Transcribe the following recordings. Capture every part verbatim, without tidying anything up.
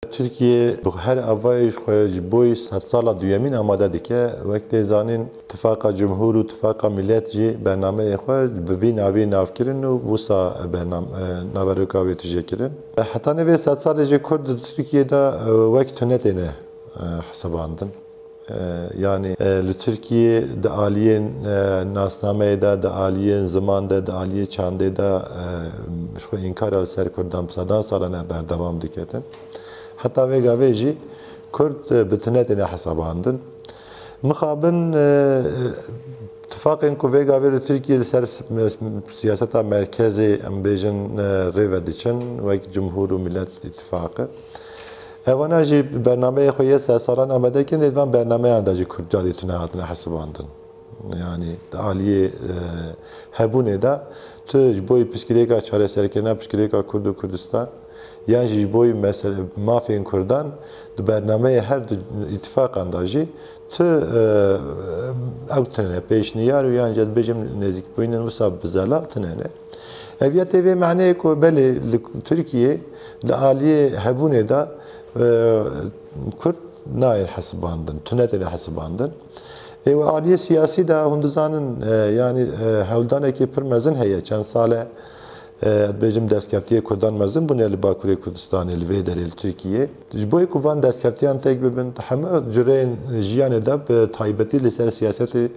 Tirkiye bi her avayê xwe ji bo sedsala duyemîn amade dike. Wek tê zanîn, Tifaqa Cumhur û Tifaqa Milet jî bernameyê xwe bi vî navî nav kirin û wisa bernam-, e, naveroka wê tije kirin. Heta nê vê sedsalê jî Kurd di Tirkiyê de, e, wek tune têne, e, hesibandin. E, yanî, e, li Tirkiyê di aliyên, e, nasnameyê de, di aliyên ziman de, di aliyê çandê de, e, ji xwe înkara li ser Kurdan bi sedan salan e berdewam diketin. Heta vê gavê jî Kurd, e, bi tune têne hesabandin. Mixabin, e, tifaqên ku vê gavê li Tirkiyê li ser s-, siyaseta merkezê, em bêjin, e, rê ve diçin, wek Cumhur û Milet Îtifaqi. Evana jî bernameyê xwe yê sedsalan amade kirin, lê di van bernameyan de jî Kurd carî tune hatine hesibandin. Yanî di aliyê, e, hebûnê de tu ji bo piştgirêka çareserkirina piştgirêka Kurd û Kurdistan yan jî ji bo mesele mafên Kurdan di bernameyê her du îtifaqan de jî tu, e, ew tune pêşniyar û yan jî dibêjim nêzîkbûyînên wisa bi zelal tune ne. Ev ya tê vê maneyê ku belê li Tirkiyê di aliyê hebûnê de, e, Kurd nayên hesibandin, tune têne hesibandin. Ê we aliyê siyasî de hûn dizanin, e, yanî, e, hewldanekî pir mezin heye. Çend sal e, e, dibêjim destkeftiyê Kurdan mezin bûne li Bakurê Kurdistanê, li vê derê li Tirkiyê. Ji bo ku van destkeftiyan têk bibin, hemû cureyên jiyanê de bi taybetî li ser siyasetê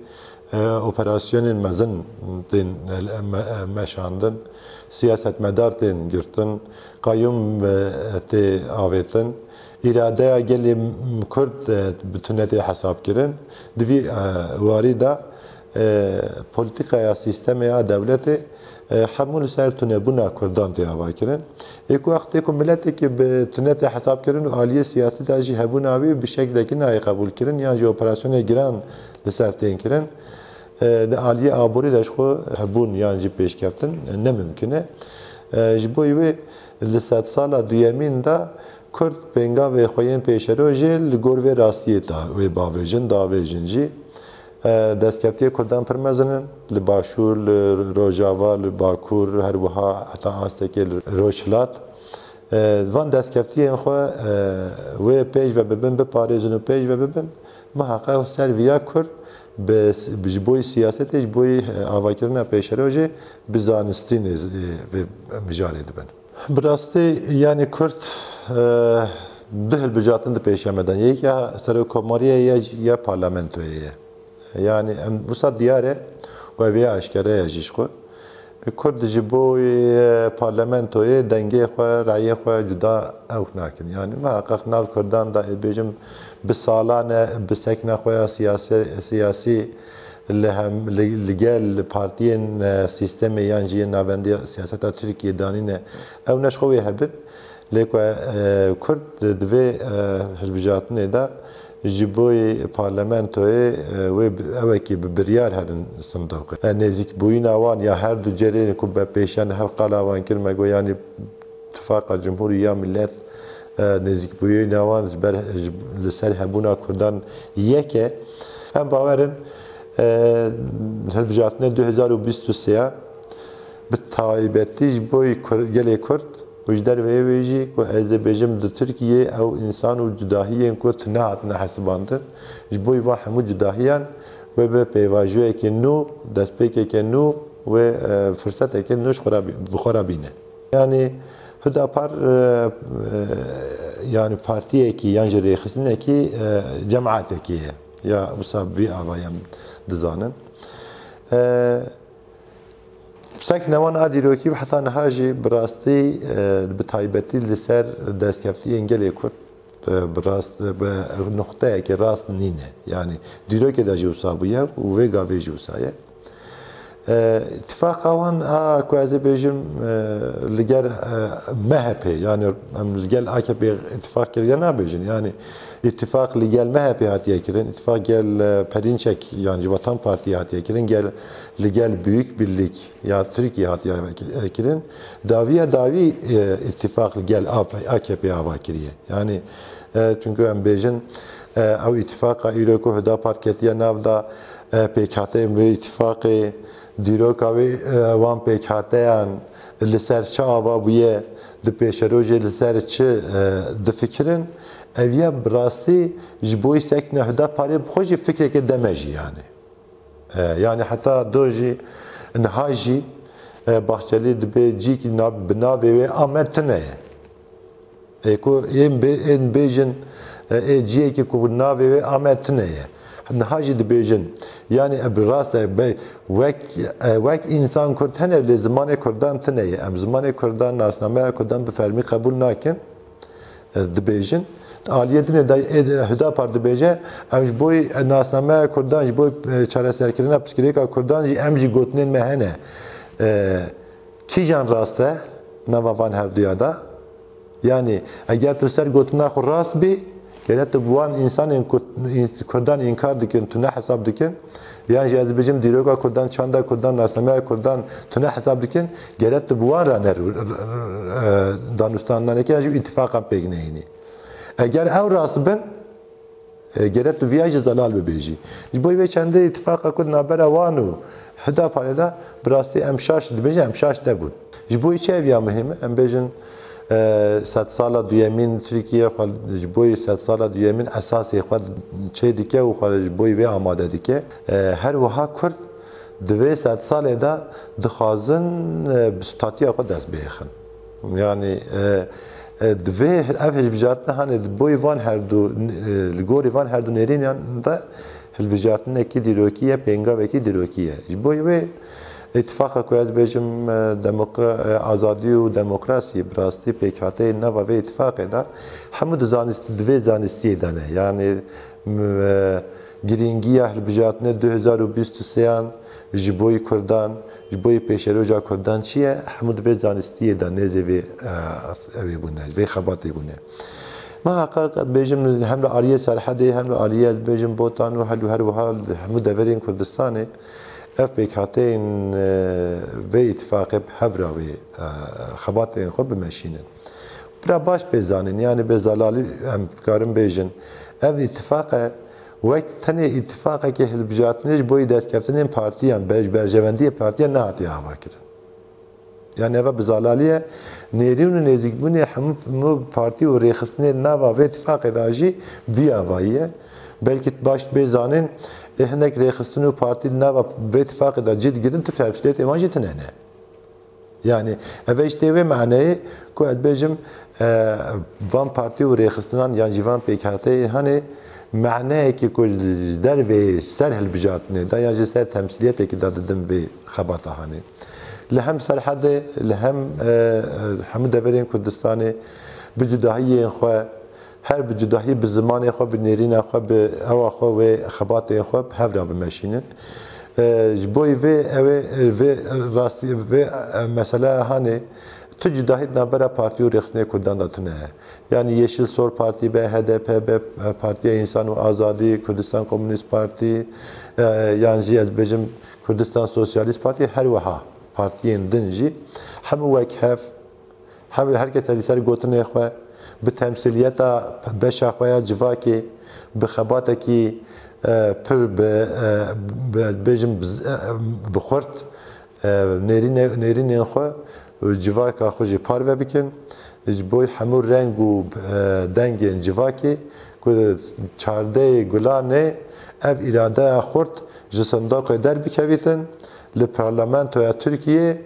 e, operasyonên mezin tên, e, me-, e, meşandin, siyasetmedar tên girtin, qayûm, e, tê avêtin, îradeya gelê m-, Kurd, e, bi tune tê hesabkirin. Di vî, e, warî de, e, polîtîkaya sîstemê ya dewletê, e, hemû li ser tunebûna Kurdan tê avakirin. Ê ku wextê ku miletekî bi tune tê hesabkirin û aliyê siyasî de jî hebûna wî bi şeklekî nayê qebûlkirin yan jî operasyonê giran li ser tên kirin, e, li aliyê aborî de ji xwe hebûn yan jî pêşkeftin ne mimkun e. E, ji bo wê li sedsala duyemîn de Kurd pêngavê xwe yên pêşerojê li gor vê rastiyê da wê bavêjin, davêjin jî. E, destkeftiyê Kurdan pir mezin in. Li Başûr, li Rojava, li Bakur, her wiha heta astekê li Rojhilat. E, van destkeftiyên xwe, e, wê pêş ve bibin, biparêzin û pêş ve bibin. Miheqeq ser viya Kurd bi, bi ji bo siyasetê, ji bo, e, avakirina pêşerojê bi zanistî nêz-, vê mijarê dibin. Bi rastî, yanî Kurd, e, du hilbijartin di pêşiya me de. Yek ya serokkomariyê ye, ya parlamentoyê ye. Yanî em wisa diyar e û ev ya eşkere ye jî ji xwe. Kurd ji bo, e, parlamentoyê dengê xwe, rayê xwe cuda ew nakin. Yanî miheqeq nav Kurdan de, ê bêjim, bi salan e, bi sekna xwe ya siyasi, siyasî li hem, li, li gel partiyên, e, sîstemê yan jî yên navendiya siyaseta Tirkiyê danîne, ew ne ji xwe wê hebin. Lê ku, e, Kurd di vê, e, hilbijartinê de ji bo parlamentoyê, e, wê bi, ewekî bi biryar herin sindoqê. E, nêzîkbûyîna wan ya her du cerê ku me pêşiya niha qala wan kir, me got, yanî Tifaqa Cumhurî ya Milet, e, nêzîkbûyîna wan ji ber, ji, li ser hebûna Kurdan yek e. Em bawer in, e, hilbijartinê du hezar û bîst û sê ya bi taybetî ji bo Kur-, gelê Kurd û ji derveyê wê jî, ku ez ê bêjim, di Tirkiyê ew însan û cudahiyên ku tune hatine hesibandin, ji bo van hemû cudahiyan wê bi pêvajoyekê nû, destpêkeke nû, wê, e, firseteke nû ji xwe re bî-, bi xwe re bîne. Yanî Hudapar, e, e, yanî partiyekî yan jî rêxistinekî, e, cemaetekî ye. Ya wisa bi vî avayî em dizanin. E, sekna wan a dîrokî heta niha jî bi rastî, e, bi taybetî li ser destkeftiyên gelê Kurd, e, bi rast, bi nuqteyekê rast nîne. Yanî dîrokê de jî wisa bûye û vê gavê jî wisa ye. E, îtifaqa wan a ku ez ê bêjim, e, li gel, e, M H P, yanî em li gel A K P îtifaq kiriye nabêjin. Yanî îtifaq li gel M H P hatiye kirin, îtifaq gel, e, Perinçek yan jî Vatan Partiyê hatiye kirin, gel, li gel Büyük Birlik ya Tirkiye hatiye kirin. Dawiya dawî, e, îtifaq li gel A K P ava kiriye. Yanî, e, çunku em bêjin, e, ew îtifaqa îro ku Hudapar ketiye nav de, e, pêkhateyên wê îtifaqê, dîroka wê, e, wan pêkhateyan li ser çi ava bûye, Di pêşerojê li ser çi, e, difikirin, ev ya bi rastî ji bo sekna Hudaparê bi xwe jî fikreke demejî yani. E, yani heta do jî, niha jî, e, Bahçelî dibê cîk na-, bi navê wê Amed tune ye. Ê ku ên bê-, ên bêjin, e, ê ciyekî ku navê wê Amed tune ye. Niha jî dibêjin. Yani e, bi rast e, be-, wek, e, wek însan Kurd hene, lê zimanê Kurdan tune ye. Em zimanê Kurdan, nasnameya Kurdan bi fermî qebûl nakin, e, dibêjin. Aliyê dinê de, ê de Hudapar dibêje, em ji bo, e, nasnameya Kurdan, ji bo, e, çareserkirina pirsgirêka Kurdan jî em jî gotinên me hene. E, kîjan rast e nava van herduya de? Yani eger tu ser gotina xwe rast bî, gerek tu bi wan însanên ku ins-, Kurdan înkar dikin, tu ne hesab dikin, yan jî ez dibêjim dîroka Kurdan, çanda Kurdan, nasnameya Kurdan tu ne hesab dikin, gerek tu bi wan re ne r-, r-, r-, e, danûstandinaneke yan jî îtifaqan pêk nehînî. Eger ew rast bin, e, gerek tu viya jî zelal bibêjî. Ji bo vê çendê îtifaqa ku di navbera wan û Hudaparê de bi rastî em şaş, dibêjin em şaş nebûn. Ji bo çi ev ya muhîm e? Em bêjin, e, sedsala duyemîn Tirkiye xwe, ji bo sedsala duyemîn esasê xwe çê dike û xwe ji bo vê amade dike. E, her wiha Kurd di vê sedsalê de dixwazin, e, bi statuya xwe dest bêxin. Yani, e, e, divê ev hilbijartine hanê di bo van her du, e, li gorî van her du nêrînan de hilbijartinekî dîrokî ye, pêngavekî dîrokî ye. Ji bo wê îtifaqa ku ez bêjim, e, demokra-, e, azadî û demokrasî bi rastî pêkhateyên nava vê îtifaqê de hemû di zanist-, di vê zanistiyê de ne. Yani, m-, e, girîngiya hilbijartinê du hezar û bîst û sêyan ji bo Kurdan, ji bo pêşeroja Kurdan çi ye? Hemû di vê zanistiyê de nêzê vê, e, ew ê bûne, vê xebatê bûne. Muheqeq ez bêjim hem li aliyê Serhedê, hem li aliyê ez bêjim Botan û hel û her wiha li hemû deverên Kurdistanê ev pêkhateyên, e, vê îtifaqê bi hev re wê, e, xebatên xwe bimeşînin. Bira baş bê zanîn, yani bê zelalî em dikarin bêjin. Ev îtifaqe wek tenê îtifaqekê hilbijartinê ji bo yî destkeftinên partiyan, ber-, berjewendiyê partiyan nehatiye avakirin. Yani eva bi zelalî ye, nêrîn û nêzîkbûnê hemû, hemû partî û rêxistinên nava vê îtifaqê de jî vî avayî ye. Belkî baş bê zanîn, ê hinek rêxistin û partî di nava vê îtifaqê de cih digirin, tu temsîliyetê wan jî tune ne. Yani, ev işte wê maneyê ku ez bêjim, e, van partî û rêxistinan yan jî van pêkhateyê hanê maneyekî ku ji dervê ser hilbijartinê de yan jî ser temsîliyetekî de didin vê xebata hanê. Li hem Serhedê, li hem, e, e, hemû deverên Kurdistanê bi cudahiyên xwe, her bi cudahî, bi zimanê xwe, bi nêrîna xwe, bi ewa xwe, wê xebatên xwe bi hev re bimeşînin. E, ji bo vê, ew ê, vê rastî, vê, e, mesela hanê tu cudahî di navbera partî û rêxistinê Kurdan de tune ye. Yani Yeşil Sol Partî be, H D P be, Partiya Însan û Azadî, Kurdistan Komünist Partî, e, yan jî ez bêjim Kurdistan Sosyalist Partî, her wiha partiyên din jî hemû wek hev Her, her kes li ser gotinê xwe, bi temsîliyeta beşa xwe ya civakê, bi xebatekî, e, pir bi, e, bi, bêjim bi z-, e, bi xurt, e, nêrîne-, nêrînên xwe û civaka xwe jî parve bikin. Ji bo hemû reng û, e, dengên civakê ku çardeyê Gulanê ev îradeya xurt ji sindoqê derbikevîtin, li parlamentoya Tirkiyê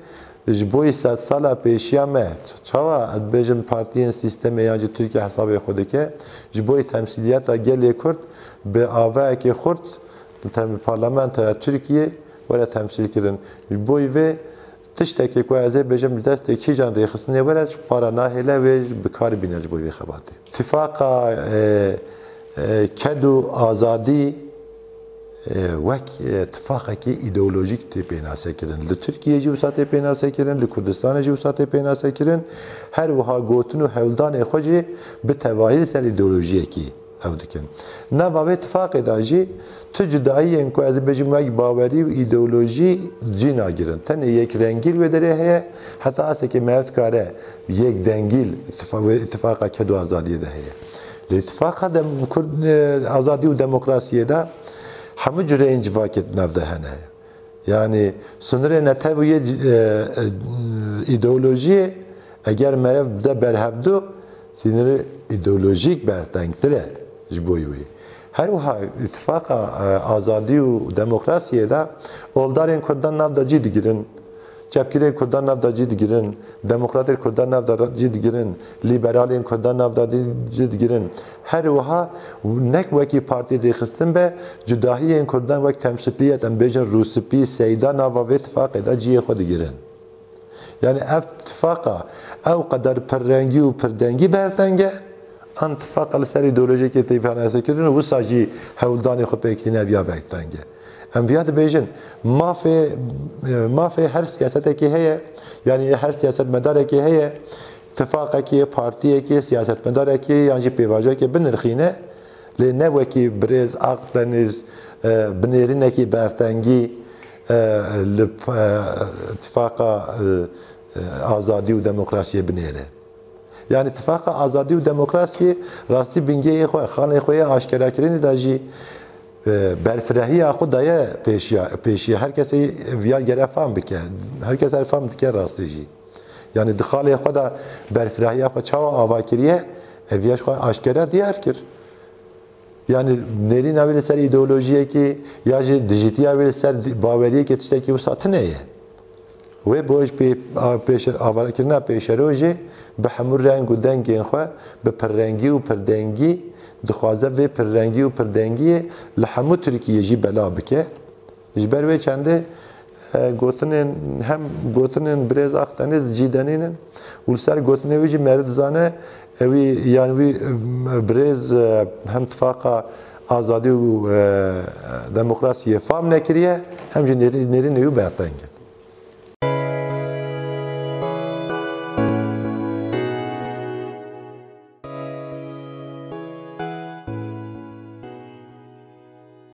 Ji bo yî sedsala pêşiya me, çawa ez dibêjim partiyên sîstemê yan jî Tirkiye hesabê xwe dike, ji bo yî temsîliyeta gelê Kurd bi avayekê xurt li tem-, parlamentoya Tirkiyê were temsîl kirin. Ji bo yî vê tiştekê ku ez ê bêjim li destê kîjan rêxistinê were, ji para nahêle wê bi kar bîne ji bo vê xebatê. Tifaqa, e, e, ked û azadî, e, wek, e, tifaqekî îdeolojîk tê pênasekirin. Li Tirkiyê jî wisa tê pênasekirin, li Kurdistanê jî wisa tê pênasekirin. Her wiha gotin û hewldanê xwe jî bi tevahî li ser îdeolojiyekî ew dikin. Nava vê tifaqê de jî tu cudahiyên ku ez ê bêjim wek bawerî û îdeolojî cî nagirin. Tenê yekrengî li wê derê heye, heta asekê me ev dikare yekdengî li tifa-, wê tifaqa ked û azadiyê de heye. Lê tifaqa dem-, Kurd, e, azadî û demokrasiyê de hemû cureyên civakê di nav de hene. Yani, sunirê netew û yê c-, e, e, îdeolojiyê Eger meriv bide ber hevdu, sînorê îdeolojîk bertengtir e ji bo wî. Her wiha îtifaqa, e, azadî û demokrasiyê de oldarên Kurdan nav de cî digirin, çepgirên Kurdan nav de cî digirin, demokratên Kurdan nav de cî digirin, lîberalên Kurdan nav de cî digirin. Her wiha nek wekî partî rêxistin be, cudahiyên Kurdan wek temsîliyet, em bêjin rûspî, seyda nava vê tifaqê de cihê xwe digirin. Yani ev tifaqa ew qeder pirrengî û pirdengî berteng e, an tifaqa li ser îdeolojiyekê tê pênasekirin û wisa jî hewldanê xwe pêk tîne ev ya berteng e. Em viya dibêjin, mafê, mafê her siyasetekê heye, yani her siyasetmedarekê heye, tifaqekê, partiyekê, siyasetmedarekê yan jî pêvajoyekê binirxîne, lê ne wekî birêz Akdeniz, e, binêrînekî bertengî, e, li, e, tifaqa, e, e, azadî û demokrasiyê binêre. Yani tifaqa azadî û demokrasiyê rastî bingehê xwe, xanê xwe yê aşkerakirinê de jî, e, berfirehiya xwe daye pêşiya, pêşiya her kesê viya gere fam bike. Her kes her fam dike rastî jî. Yani di xalê xwe de berfirehiya xwe çawa ava kiriye, ev ya xwe aşkera diyar kir. Yani nêrîna wî li ser îdeolojiyekî ya jî dijîtiya wî li ser di-, baweriyekê tiştekî wisa tune ye. Wê bo pê-, a-, pêşer-, avarekirina pêşerojê bi hemû reng û dengên xwe, bi pirrengî û pirdengî dixwaze vê pirrengî û pirdengiyê li hemû Tirkiyê jî bela bike. Ji ber wê çendê, e, gotinên, hem gotinên birêz Akdeniz cî denînin û li ser gotinê wî jî meriv dizane, ewî, yan wî, e, birêz, e, hem tifaqa azadî û, e, demokrasiyê fam nekiriye, hem jî nêrî-, nêrînê wî berteng in.